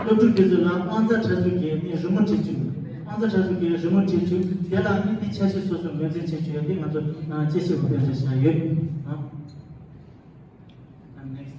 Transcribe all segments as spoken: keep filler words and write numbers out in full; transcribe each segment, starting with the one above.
སློབ་ཕྲུག་དེ་ཚོ་ལ་དབང་རྩ་ཕྲ་གཟུགས་ཀྱི་ནི་རི་མོ་བྲིས་བཅུག་དབང་རྩ་ཕྲ་གཟུགས་ཀྱི་རི་མོ་བྲིས་བཅུག་དེ་ལ་ནི་དེ་ཆ་ཤས་སོ་སོ་ངོས་འཛིན་བྱེད་བཅུག་ཡ་དེ་ང་ཚོ་ཨ་དཔྱད་ཞིབ་དཔེ་མཛོད་བྱ་ཡོད། ཨ། ཨ་next.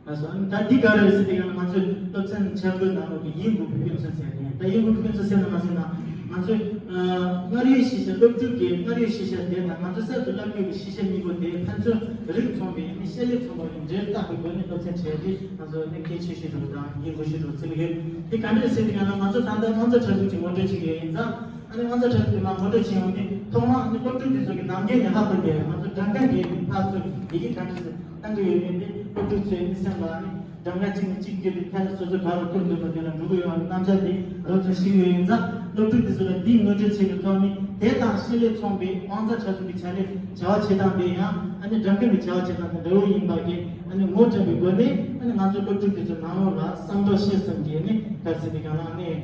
ལགས་སོ། ཨ་ནི་ད་འདི་ག་རེ་རེད་ཟེར་དུས་ཀྱང་ང་ཚོས་སློབ་ཚན་འཆར་འགོད་ནང་ལོགས་ཀྱི་ཡིག་འགོག་པའི་དཔེ་མཚོན་ཟེར་ཡ་དེ་ཡིན། ད་ཡིག་འགོག་པའི་དཔེ་མཚོན་ཟེར་ན་མ་ཟེར་ན་ང་ཚོས་ཨ་སྔར་ཡོད་ཤེས་བྱ་སློབ་ཕྲུག་གི་སྔར་ཡོད་ཤེས་བྱ་དེ་དང་ང་ཚོ་གསར་དུ་བསླབ་རྒྱུ་གི་ཤེས་བྱ་གཉིས་པོ་དེ་ཕན་ཚུན་རིགས་མཚུངས་པའི་ནི་བཤད་ལས་མཚུངས་པ་ཡིན་འབྲེལ་བཏགས་པའི་སྒོ་ནས་སློབ་ཚན་བྱས་ཏེ་ང་ཚོ་ནི་གལ་ཆེ་ཤོས་རུ་དང་ཡིག་འགོག་ཤོས་རུ་བརྩི་གི་ཡོད། དེ་ག་འདྲས་ཟེར་དུས་ཀྱང་ང་ཚོ་ད་ལྟ་དབང་རྩ་ཕྲ་གཟུགས་ཀྱི་ངོ་སྤྲོད་བྱེད་ཀྱི་ཡོད་ཡིན་ཙང་། ཨ་ནི་དབང་རྩ་ཕྲ་གཟུགས་དེ་མར་ངོ་སྤྲོད་བྱེད་ཡོང་དུས་ཐོག་མར་ཨ་ནི་སློབ་ཕྲུག་དེ་ཚོ་གི་ནམ་རྒྱུན་ནས་ཧ་གོ་བསྡད་ཡོད། ང་ཚོ་སྒྲ་འགའ་འགའི་ཕར་ཚུར་ཡི་གེ་ག་འདྲ་ཞིག་བཏང་གི་ཡོད་མེད་དེ་སློབ་ཕྲུག་ཚོའི་ཨ་ནི་སེམས་ལ་ཨ་ནི་སྒྲ་འགའ་གཅིག་ནས་གཅིག་བརྒྱུད་དེ་ཐད་ལ་སོ་སོ་ག་རུ་ཐུག་འདུག་པ་དེ་ལ་འགྲོ་གི་ཡོད་པ་རྣམ་གཞག་དེ་རོབ་ཙམ་ཤེས་ཀྱི་ཡོད་ཡིན་ཙང་སློབ་ཕྲུག་དེ་ཚོ་ལ་འདིའི་ངོ་སྤྲོད་བྱེད་ཀྱི་ཐོག་ནས་དེ་དང་བཤད་ལས་མཚུངས་པའི་དབང་རྩ་ཕྲ་གཟུགས་ཀྱི་བྱ་ལས་བྱ་བ་བྱེད་སྟངས་དེ་ཡང་ཨ་ནི་སྒྲ་འགའ་གི་བྱ་བ་བྱེད་སྟངས་དང་འདྲ་བོ་ཡིན་པ་གི་ཨ་ནི་ངོ་སྤྲད་པའི་སྒོ་ནས་ཨ་ནི་ང་ཚོ་སློབ་ཕྲུག་དེ་ཚོ་ནང་ལོགས་ལ་བསམ་དོགས་བཤད་སེམས་ཀྱི་ཨ་ནི་ག་རེ་ཟེར་དེ་གང་ལ་ཨ་ནི་བྱེད་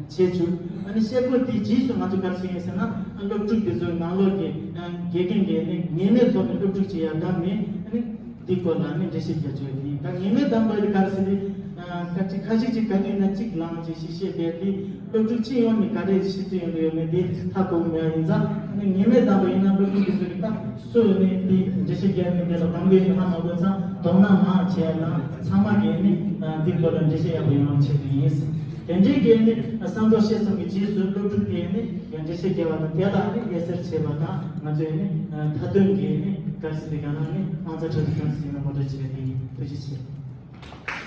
བཅུག་ཨ་ནི་བཤད་སྒོ་དེའི་རྗེས་སུ་ང་ཚོ་ག་རེ་བྱེད་ཀྱི་ཡིན་ཟེར་ན་ཨ་སློབ་ཕྲུག་དེ་ཚོའི་ནང་ལོགས་ཀྱི་ཨ་དགེ་རྒན་གྱིས་ཨ་ནི་ངེས་མེད་ཐོག་ནས་སློབ་ཕྲུག་ཅིག་ཡར་བདམས་ནས་ཨ་ནི་འདི་སྐོར་ལ་ཨ་ནི་འགྲེལ་བཤད་རྒྱག་རྒྱུ་ཡིན། ད་ངེས་མེད་བདམས་པ་དེ་ག་རེ་ཟེར་དེ་ཨ་ཁ་ཅིག་ཁ་ཅིག་ཅིག་ག་དུས་ན་གཅིག་ལངས་ཅིག་ཞིག་བཤད་བསྡད་དེ་སློབ་ཕྲུག་སྤྱི་ཡོངས་ནས་ག་རེ་ཤེས་ཚུལ་ཡོང་གི་ཡོད་མེད་དེ་ཧ་གོ་གི་མེད་པ་ཡིན་ཙང་ཨ་ནི་ངེས་མེད་བདམས་པ་ཡིན་ན་སློབ་ཕྲུག་དེ་ཚོ་གི་ད་སུ་ནས་དེ་འགྲེལ་བཤད་རྒྱག་མི་དེ་ལ་གང་དགོས་ཡིན་ཧ་མ་གོ་ཙང་དོགས་སྣང་མང་བྱས་ལ་ཚང་མ་གིས་ནི་འདི་སྐོར་ལ་འགྲེལ་བཤད་ཡག་པོ་ཡོང་བ་བྱེད་དགོས་ཡིན། དེ་འདྲའི་གི་ནི་བསམ་དོགས་བཤད་སོང་གི་རྗེས་སུ་སློབ་ཕྲུག་དེས་ནི་ཡང་འགྲེལ་བཤད་རྒྱག་པ་དང་དེ་ལ་ནི་དབྱེ་གསལ་བྱེད་པ་དང་ང་ཚོས་ནི་མཐའ་དོན་གྱི་ནི་ག་རེ་ཟེར་དེ་ག་ན་ནི་དབང་རྩ་ཕྲ་གཟུགས་ག་རེ་ཟེར་ན་ངོ་སྤྲོད་བྱེད་པ་དེ་ཡིན། ཐུགས་རྗེ་ཆེ།